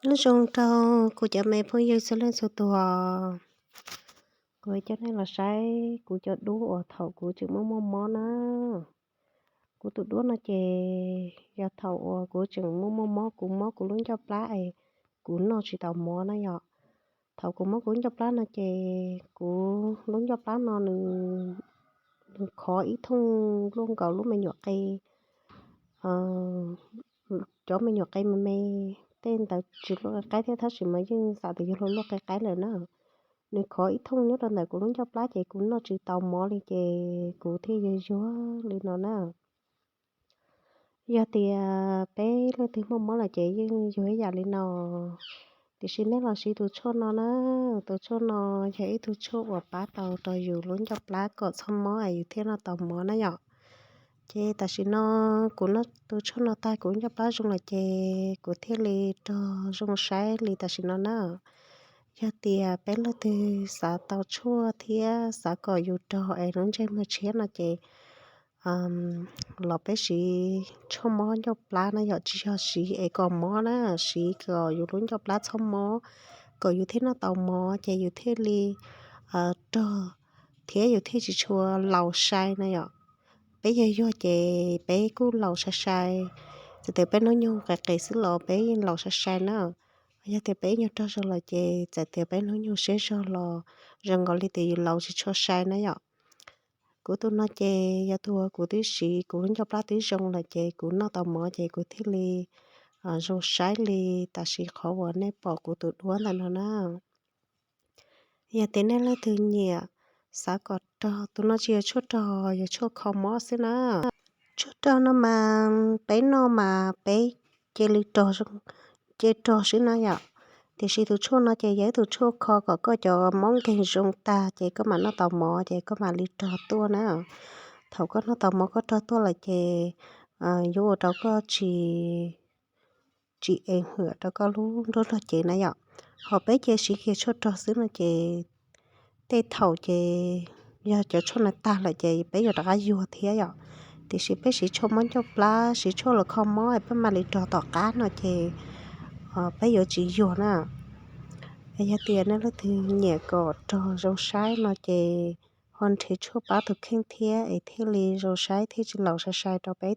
Nyob zoo rau kuv cov me phooj ywg txhua leej txhua tus, kuv coj nej los saib kuv cov duab uas thaum kuv tseem muaj muaj mob na. Kuv tus duab no ces yog thaum uas kuv tseem muaj muaj mob, kuv mob kuv lub ncauj plab es kuv noj tsis tau mov na yom. Thaum kuv mob kuv lub ncauj plab no ces kuv lub ncauj plab no nws, nws khov ib thooj luaj nkaus lub me nyuam qe, cov me nyuam qe me me, tej ntawd tsis luaj qe qaib thiab tab sis mas yeej xav tias yog luaj qe qaib lawm na. Nws khov ib thooj nyob rau ntawm kuv lub ncauj plab ces kuv noj tsis tau mov li ces kuv thiaj yuag yuag li no na. Yog tias peb leej twg muaj mob lawm ces yeej yuag ib yam li no. Tiam sis nej los siv tus tshuaj no na, tus tshuaj no yog ib tug tshuaj uas pab tau rau yus lub ncauj plab kom txhob mob es yus thiaj noj tau mov na yom. Ces tam sim no kuv noj tus tshuaj no tag kuv ncauj plab zoo lawm ces kuv thiaj li rog zoo saib li tam sim no na. Yog tias peb leej twg xav tau tshuaj thiab xav kom yus rog es lub ntsej muag tshiab no ces los peb siv tshuaj mob ncauj plab na yom, tsis yog siv es kom mob na, siv kom yus lub ncauj plab txhob mob, kom yus thiaj noj tau mov ces yus thiaj li rog thiab yus thiaj tsis tshua laus sai na yom. Peb yog yuag ces peb kuj laus sai sai, txawm tias peb hnub nyoog qis qis xwb los peb yeej laus sai sai na. Yog tias peb ib nyuag rog zog lawm ces txawm tias peb hnub nyoog siab zog los zoo nkaus li tias yus laus tsis tshua sai na yom. Kuv tus no ces yog tus uas kuv twb siv kuv lub ncauj plab twb zoo lawm ces kuv noj tau mov ces kuv thiaj li zoo saib li tam sim qhov uas nej pom kuv tus duab ntawm no na. Yog tias nej leej twg nyiam xav kom rog, tus no tsis yog tshuaj rog, yog tshuaj kho mob xwb na. Tshuaj rog no mas peb noj mas peb cia li rog, cia rog xwb na yom. Tiam sis tus tshuaj no ces yog ib tus tshuaj kho kom koj cov mob nkeeg zoo tag ces koj mam noj tau mov ces koj mam li rog tuaj na. Thaum koj noj tau mov koj rog tuaj lawm ces yuav ua rau koj tsis, tsis ev hwm rau koj lub nruab nrog cev na yom. Ho peb cia siv kiag tshuaj rog xwb no ces tej thaum ces yog cov tshuaj no tag lawm ces peb yuav rov qab yuag thiab yom. Tiam sis peb siv tshuaj mob ncauj plab, siv tshuaj los kho mob es peb mam li rog tom qab no ces peb yuav tsis yuag na. Yog tias nej leej twg nyiam kom rog zoo saib no ces ho nrhiav tshuaj pab tus kheej thiab es thiaj li zoo saib thiaj tsis laus sai sai rau peb